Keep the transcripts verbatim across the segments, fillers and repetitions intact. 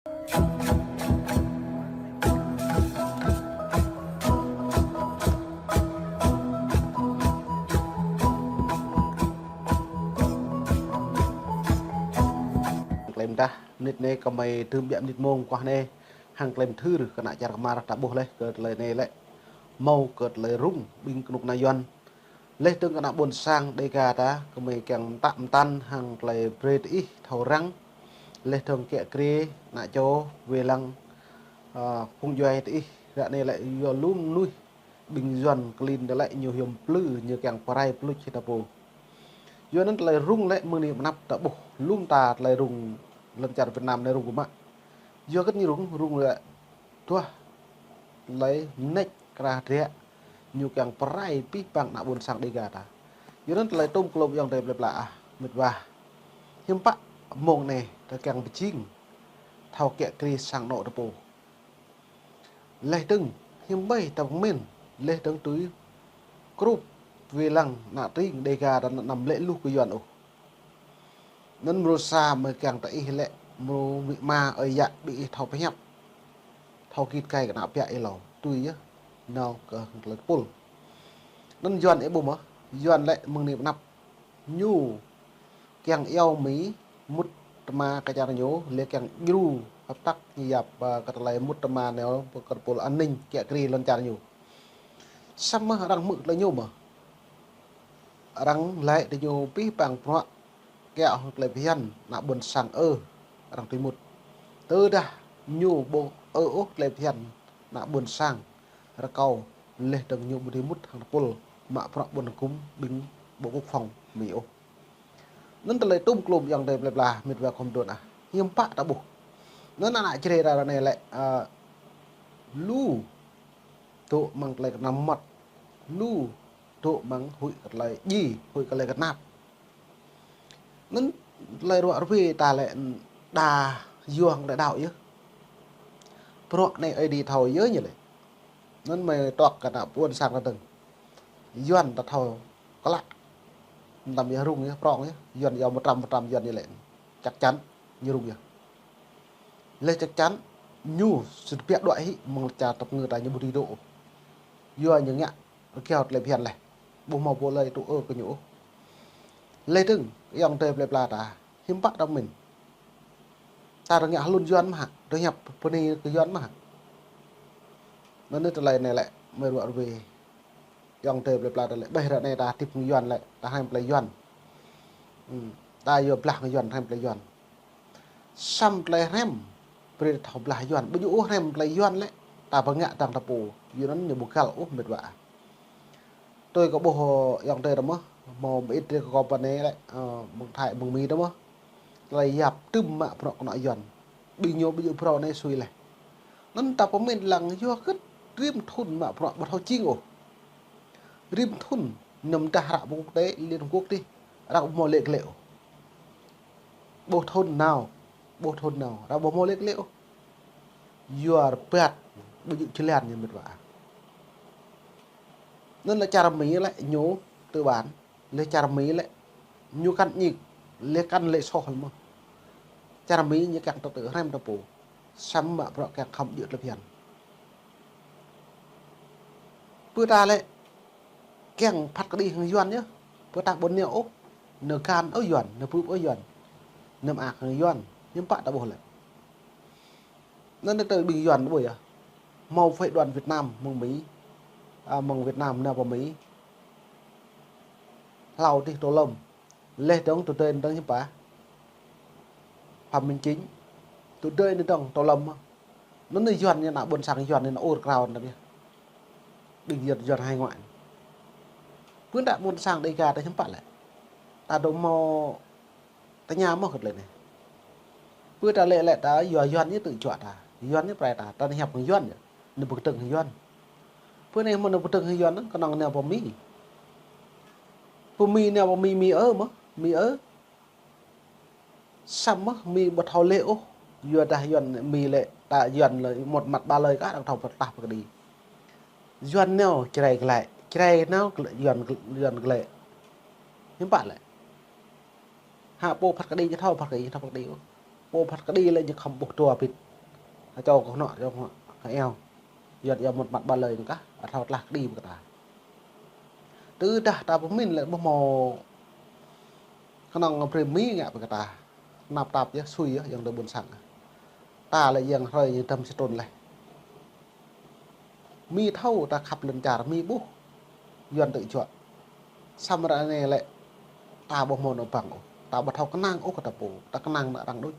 Klem dah, mơnit anai kơmơi tơm biă mơnit mông kuah anai, hăng klem thưr kơ ană čar kơmar ta ƀuh laih kơ tơlơi anai lĕ. Hmâo kơ tơlơi rŭng ƀing kơnuk kơna Yuan. Laih dơ̆ng kơ ană ƀôn sang Dêga ta, kơmơi kiăng mơtă mơtăn hăng tơlơi brơi tơ ih thâo răng. Laih dơ̆ng kiă kriê, ană čô, wai lăng, ơ, phung djuai tơ ih, ră anai lĕ yua lŏm mơnuih ƀing Yuan klin tơ lĕ ñu hiư̆m plư, ñu kiăng pơrai pluč hĭ ta pô. Yua anŭn tơlơi rŭng lĕ mơ̆ng anai pơ anăp ta ƀuh, lŏm ta tơlơi rŭng lŏn čar Việt Nam anai rŭng kơ mă. Yua hơget ñu rŭng, rŭng lĕ tuah tơlơi mơneč krah drek, ñu kiăng pơrai abih bang ană ƀôn sang Dêga ta. Yua anŭn tơlơi tơm klôm ayŏng adơi plơi pla ah, mĕt wa. Hiư̆m pă mông anai ta kiăng pơjing, thâo kiă kriê sang anŏ ta pô. Laih dơ̆ng, hiư̆m ƀai ta pơmĭn, laih dơ̆ng tui krup wai lăng ană tring Dêga ta anăm lĕ luh kơ Yuan ôh. Anŭn mrô sa mơi kiăng tơ ih lĕ, mrô amĭ ama ơi yă ƀing ih thâo pơhiăp. Thâo git gai kơ ană ƀiă ih hlâo. Tui yơh, nao kơ tơlơi tơpul. Anŭn Yuan ih ƀuh mơ̆, Yuan lĕ mơ̆ng anai pơ anăp. Ñu kiăng iâu Mi mŭt tơma kơ čar ñu, lĕ kiăng djru hợp tác ñu yap, ơ, kơ tơlơi mŭt tơma nao kơ tơpul an ninh kiă kriê lŏn čar ñu. Samơ̆ arăng hmư̆ tơlơi ñu mơ̆. Arăng laĭ tơ ñu abih bang bruă kiaŏ hăng tơlơi phiăn ană ƀôn sang ơ, arăng tui mŭt. Tơdah ñu ƀu ơ ôh tơlơi phiăn ană ƀôn sang rơkâo, laih dơ̆ng ñu ƀu dưi mŭt hăng tơpul mă bruă ƀôn hơkŭm ƀing Bộ Quốc phòng Mi ôh. Anŭn tơlơi tơm klôm ayŏng adơi plơi pla mĕt wa khŏm dŏn ah. Hiư̆m pă ta ƀuh. Anŭn ană Jrai ta ră anai lĕ, ơ, lu dŏ amăng tơlơi kơnăm mơmŏt. Lu dŏ amăng huĭ kơ tơlơi djai, huĭ kơ tơlơi kơnap. Anŭn tơlơi ruă rơwe ta lĕ đa yua hăng tơlơi đaŏ yơh. Bruă anai Ơi Adai thâo yơh ñu lĕ. Anŭn mơi tŏk kơ ană ƀôn sang ta dơ̆ng. Yuan ta thâo klă. Mơtam yơh rŭng yơh, prŏng yơh. Yuan yua mơtam mơtam Yuan ñu lĕ. Chắc chắn ñu rŭng yơh. Laih chắc chắn ñu sĭt biă đuaĭ hĭ mơ̆ng čar tơpơngư ta ñu ƀu dưi dŏ. Yua ñu ngă rơgao tơlơi phiăn laih. Ƀu hmâo pô lơi tŭ ư kơ ñu ôh. Laih dơ̆ng, ayŏng adơi plơi pla ta, hiư̆m pă ta pơmĭn. Ta rơngiă hlŭn Yuan mơ̆ hă, rơngiă bơni kơ Yuan mơ̆ hă. Anŭn tơlơi anai lĕ, mơi ruă rơwe. Ayŏng adơi plơi pla ta lĕ, ƀơi ră anai ta hơdip hăng Yuan lĕ, ta hrăm tơlơi Yuan. Hmm, ta yua blah hăng Yuan, hrăm tơlơi Yuan. Samơ̆ tơlơi hrăm, brơi ta thâo blah Yuan. Ƀu djơ̆ ôh hrăm tơlơi Yuan lĕ, ta pơngă dăng ta pô. Yuan anŭn ñu ƀu găl ôh mĕt wa. Tui kơ ƀuh ayŏng adơi ta mơ̆, hmâo mơit rơi kơ company lĕ, ơ, mơ̆ng Thái, mơ̆ng Mi ta mơ̆. Tơlơi yap tơm mă bruă kơ ană Yuan. Ƀing ñu ƀu djơ̆ phrâo anai sui laih. Anŭn ta pơmĭn lăng yua hơget rĭm thŭn mă bruă ƀu thâo jing ôh. Rĭm thŭn năm dah ră ƀơi quốc tế, Liên Hợp Quốc tih, ră ƀu hmâo lĕ glaĭ ôh. Ƀuh thŭn nao, ƀuh thŭn nao, ră ƀu hmâo lĕ glaĭ ôh. Yua rơbat, ƀu djơ̆ jơlan ñu mĕt wa. Anŭn lĕ čar Mi lĕ ñu tư bản, lĕ čar Mi lĕ ñu kăn ñik, lĕ kăn lĕ soh mơ̆. Čar Mi ñu kiăng tơtơ hrăm ta pô, samơ̆ mă bruă kiăng khŏm djơ̆ tơlơi phiăn. Pơ ta lĕ kiăng phat kơđi hăng Yuan yơh. Pơ ta ƀu nao ôh, nao găn ôh Yuan, nao bưp ôh Yuan, nao mơak hăng Yuan, hiư̆m pă ta ƀuh lĕ. Anŭn tơ ƀing Yuan ƀu yơh. Hmâo phái đoàn Việt Nam mơ̆ng Mi, a, mơ̆ng Việt Nam nao pơ Mi. Hlâo tih Tô Lâm. Laih dơ̆ng tơdơi anŭn dơ̆ng hiư̆m pă. Phạm Minh Chính. Tơdơi anŭn dơ̆ng Tô Lâm. Anŭn anai Yuan ñu ană ƀôn sang Yuan ñu anŭn ur krao anŭn yơh. Ƀing Yuan, Yuan hải ngoại. Pơ anăp ƀôn sang Dêga ta hiư̆m pă lĕ. Ta dŏ hmâo tơña mơ̆ kơ tơlơi anai. Pơ ta lĕ lĕ ta yua Yuan ñu tŭ juă ta. Yuan ñu pơrai ta, ta nao hiăp hăng Yuan yơh. Nao pơkơdơ̆ng hăng Yuan. Pơ anai mơ̆ nao pơkơdơ̆ng hăng Yuan, kơnơ̆ng nao pơ Mi. Pơ Mi nao pơ Mi, Mi ơ mơ̆, Mi ơ. Samơ̆ Mi ƀu thâo lĕ ôh. Yua dah Yuan Mi lĕ, ta Yuan lĕ một mặt ba lời kah, arăng thâo pơtah pơkơđi. Yuan nao Jrai glaĭ, Jrai nao Yuan, Yuan glaĭ. Hiư̆m pă lĕ. Hă pô phat kơđi ñu thâo phat kơđi, ñu thâo phat kơđi ôh. Pô phat kơđi lĕ ñu khŏm ƀuh dua bit. Hơčâo kơ hnŏ, hơčâo kơ hnŏ, kơ eo. Yuan ia mŭt măt ƀă lơi anŭn kah, ăt thâo tlah kơđi ƀơi kơ ta. Tơdah ta pơmĭn lĕ ƀu hmâo kơnơ̆ng brơi Mi ngă ƀơi kơ ta. Tơnap tap yơh, sui yơh, yang tơ ƀôn sang. Ta lĕ yang hrơi ñu dăm si trun laih. Mi thâo ta khăp lŏn čar, Mi ƀuh Yuan tơjuă. Samơ̆ ră anai lĕ ta ƀu hmâo nao ƀăng ôh, ta ƀu thâo kơnang ôh kơ ta pô, ta kơnang nao arăng đôč.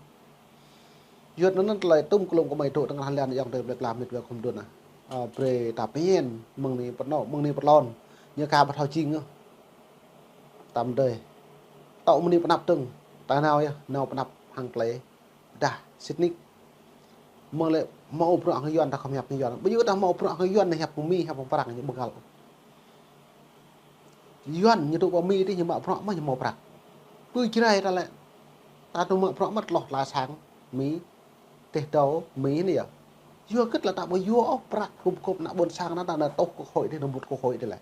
Yuan anŭn tơlơi tŭm kơlŭm kơmơi dŏ tơngah lan yang tơ plơi pla mĕt wa khŏm dŏ anai. Ơ, brơi ta pơñen, mơ̆ng anai pơ anŏ, mơ̆ng anai pơ lŏn. Ñu ka ƀu thâo jing ôh. Tam dơi. Tŏ mơ̆ng anai pơnăp tơ̆ng, ta nao yơh, nao pơnăp hăng tơlơi dah sĭt nik. Mơ̆ng lĕ hmâo bruă hăng Yuan ta khŏm hiăp hăng Yuan. Ƀu djơ̆ ta hmâo bruă hăng Yuan, hiăp hăng Mi, hiăp hăng Prăng ñu ƀu găl. Yuan ñu dŏ pơ Mi tih ñu mă bruă mơ̆ ñu hmâo prăk. Pơ Jrai ta lĕ. Ta tŭ mă bruă mơ̆ tloh tla sang Mi. Tih dâu Mi anai yơh. Yua kơ lĕ ta ƀu yua ôh prăk gum gôp ană ƀôn sang anŭn ta nao tŏh kơ hội tih, nao mŭt kơ hội tih lĕ.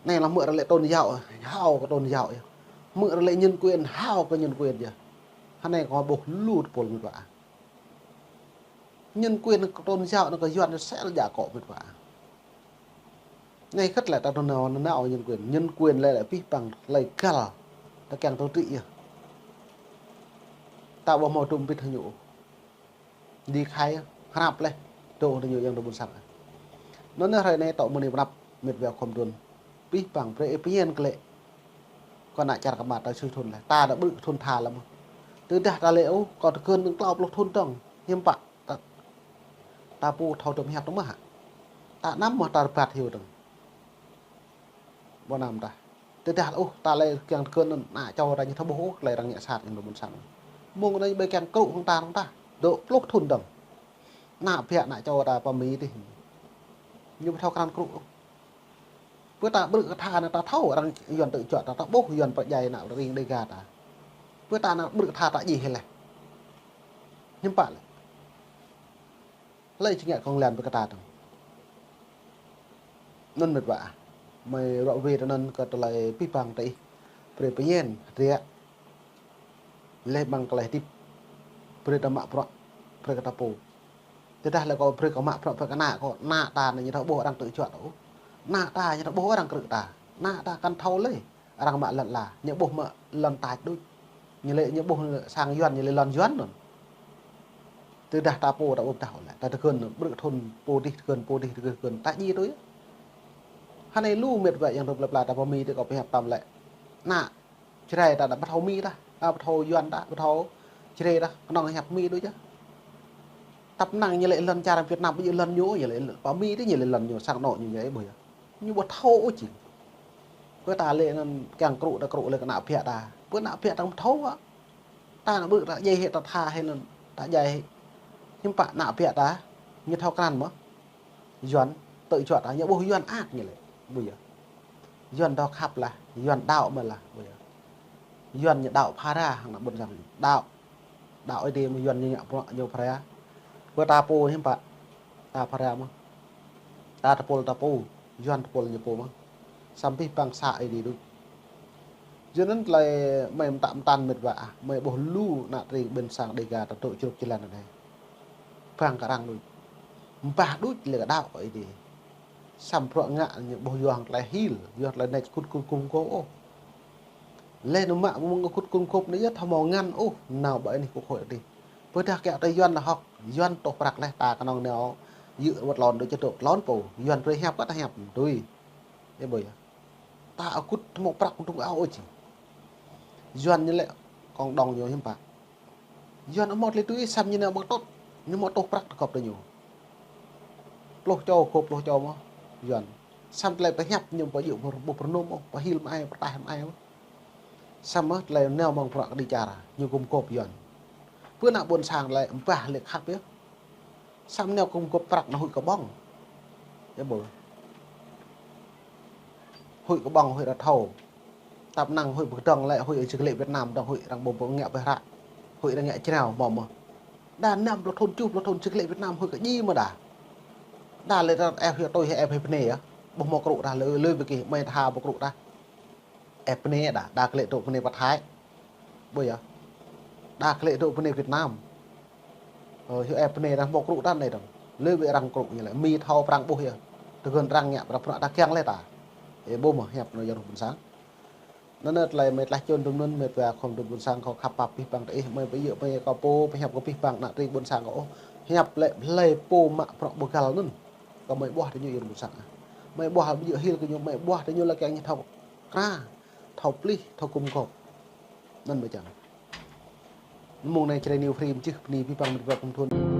Anai lĕ mơ̆ ră lĕ tôn giáo, hao kơ tôn giáo yơh. Mơ̆ ră lĕ nhân quyền, hao kơ nhân quyền yơh. Hơnai kơ ƀuh lu tơpul mĕt wa. Nhân quyền kơ tôn giáo anŭn kơ Yuan sel ja kŏ mĕt wa. Anai kơ lĕ ta tŭ nao, nao nhân quyền. Nhân quyền lĕ lĕ pih păng tơlơi găl. Ta kiăng tŭ trĭ yơh. Ta ƀu hmâo tŭm pit hơñu. Đi khai hrăp laih, dŏ hơñu yang tơ ƀôn sang. Anŭn hrơi anai tŏ mơ̆ng anai pơnăp mĕt wa khŏm dŏ. Pih păng brơi ih pơñen kơ lĕ. Kơ ană čar kơ mă ta sui thun laih. Ta dah ƀrư̆ thun tha lăm. Tơdah ta lĕ ôh, kâo tơgŭn dơ̆ng klâo pluh thun dơ̆ng. Hiư̆m pă ta, ta pô thâo tŭm hiăp tơmah. Ta năm mơ̆ ta rơbat hiu dơ̆ng. Ƀu năm tah. Tơdah ôh, ta lĕ kiăng tơgŭn anŭn, ană čô ta ñu thâo ƀuh ôh, tơlơi arăng ngă sat yang tơ ƀôn sang. Mơ̆ng anai ƀơi kiăng krŭ hăng ta, hăng ta. Dŏ pluh thun dơ̆ng. Ană biă ană čô ta pơ Mi tih. Ñu ƀu thâo krăn krŭ ôh. Pơ ta ƀrư̆ kơ tha anai ta thâo, arăng Yuan tơjuă ta, ta ƀuh Yuan pơdjai ană ring Đêga ta. Pơ ta anai ƀrư̆ kơ tha ta djai hĭ laih. Hiư̆m pă lĕ. Hlơi či ngă kông lan ƀơi kơ ta dơ̆ng. Anŭn mĕt wa. Mơi rŏ wĕ tơ anŭn kơ tơlơi pih păng tơ ih. Brơi pơñen, hơdră. Lĕ ƀăng tơlơi hơdip. Brơi ta mă bruă. Brơi kơ ta pô. Tơdah lĕ kâo brơi kâo mă bruă brơi kơ ană kâo. Ană ta anai ñu thâo ƀuh arăng tơjuă ta ôh. Ană ta ñu thâo ƀuh arăng krư̆ ta. Ană ta kăn thâo lơi. Arăng mă lŏn ala, ñu ƀuh mă lŏn tač đôč. Ñu lĕ ñu ƀuh sang Yuan, ñu lĕ lŏn Yuan anŭn. Tơdah ta pô ta ƀuh dah lĕ. Ta tơgŭn ƀrư̆ thun pô tih, tơgŭn pô tih, tơgŭn ta djai tui. Hơnai lu mĕt wa yang tơ plơi pla ta pơ Mi tih kâo pơhiăp tơm lĕ. Ană Jrai ta ƀu thâo Mi tah, ƀu thâo Yuan tah, ƀu thâo Jrai tah, kơnơ̆ng hiăp Mi đôč yơh. Tăp năng ñu lĕ lŏn čar Việt Nam, ƀu djơ̆ lŏn ñu, ñu lĕ pơ Mi tih ñu lĕ lŏn ñu, sang anŏ ñu ñu ih ƀuh yơh. Ñu ƀu thâo ôh jing. Pơ ta lĕ anŭn kiăng krŭ ta krŭ lĕ kơ ană biă ta. Pơ ană biă ta ƀu thâo ôh. Ta anai ƀrư̆ ta djai hĭ ta tha hĭ anŭn ta djai hĭ. Hiư̆m pă ană biă ta. Ñu thâo krăn mơ̆. Yuan tơjuă ta ñu ƀuh Yuan ăt ñu lĕ. Ƀuh yơh. Yuan dŏ khăp lah. Yuan đaŏ mơ̆ lah. Ƀuh yơh. Yuan ñu đaŏ phara hăng ană ƀôn sang đaŏ. Đaŏ Ơi Adai mơ̆ Yuan ñu ngă bruă ñu phara. Pơ ta pô hiư̆m pă. Ta phara mơ̆. Ta tơpul ta pô. Yuan tơpul ñu pô mơ̆. Samơ̆ pih păng sa Ơi Adai đôč. Yua anŭn tơlơi mơi mơtă mơtăn mĕt wa ah. Mơi ƀuh lu ană tring ƀôn sang Đêga ta dŏ čruk jơlan anai. Păng kơ arăng đôč. Mbah đôč lĕ kơ đaŏ Ơi Adai. Samơ̆ bruă ngă ñu ƀuh yua hăng tơlơi hil, yua hăng tơlơi nač kŭt kŭt kŭm kô̆ ôh. Lĕ ñu mă mơ̆ng kŭt kŭm kô̆ anai yơh thâo hmâo ngăn ôh, nao ƀơi anih kơkuh kơkuh tih. Pơdah kiăng tơ Yuan lĕ hŏk, Yuan tŏh prăk leh ta kơnơ̆ng nao, yua wơ̆t lŏn đôč čơdŏ lŏn pô, Yuan brơi hiăp kơ ta hiăp, tui. Ih ƀuh yơh. Ta akŭt thâo hmâo prăk tŭng ao ôh jing. Yuan ñu lĕ kông đŏng ñu hiư̆m pă. Yuan hmâo tơlơi tui samơ̆ ñu nao ƀơ̆ng tŏt, ñu hmâo tŏh prăk tơgŏp tơ ñu. Pluh čô, gŏp pluh čô mơ̆, Yuan. Samơ̆ tơlơi pơhiăp ñu ƀu djơ̆ ƀu pơrơnŭm ôh, pơhil mơai, pơtaih mơai ôh. Samơ̆ tơlơi nao mơ̆ng bruă kơđi čar, ñu gum gŏp Yuan. Pơ ană ƀôn sang tơlơi mbah lĕ khăp yơh. Samơ̆ nao gum gŏp prăk nao huĭ kơ ƀơ̆ng. Ih ƀuh. Huĭ kơ ƀơ̆ng, huĭ ră thâo. Tăp năng huĭ pơkơdơ̆ng lĕ, huĭ čơkơlĕ Việt Nam, dơ̆ng huĭ arăng ƀơ̆ng ƀơ̆ng ngă pơhră. Huĭ arăng ngă črao mơ̆ mơ̆. Đa năm pluh thun, tơjuh pluh thun čơkơlĕ Việt Nam huĭ kơ djai mơ̆ đa. Đa lĕ ta ĕp hyu tui hyu ĕp hyu pơnê yơh. Ƀu hmâo krŭ tah lơi, lơi ƀu kih, mơi tha ƀu krŭ tah. Ĕp pơnê đa, đa kơlĕ dŏ pơnê pơ Thái. Ƀuh yơh. Đa kơlĕ dŏ pơnê Việt Nam. Ơ, hyu ĕp bơnai arăng hmâo krŭ tăn anai dong. Lĕ wĕ arăng krŭ ñu lĕ. Mi thâo prang ƀuh yơh. Tơgŭn arăng ngă prang prang ta kiăng lĕ ta. Ê, ƀu mơ̆ hiăp anŭn yơh rŭ ƀôn sang. Anŭn anai tơlơi mơi tlaih čun dŭm anŭn mơi tơwa khŏm rŭ ƀôn sang kâo khăp pap abih bang tơ ih, mơi ƀu djơ̆ mơi kâo pô, mơi hiăp kơ abih bang ană tring ƀôn sang kâo ôh. Hiăp lĕ hlơi pô mă prong ƀu găl anŭn. Kâo mơi ƀuah tơ ñu rŭ ƀôn sang. Mơi ƀuah ƀu djơ̆ hil kơ ñu, mơi ƀuah tơ ñu lĕ kiăng ñu thâo kra, thâo plih, thâo gum gôp. Anŭn mơi čang. Mơ̆ng anai Jrai New Free mơčih bơni abih bang mơi tơwa khŏm thun.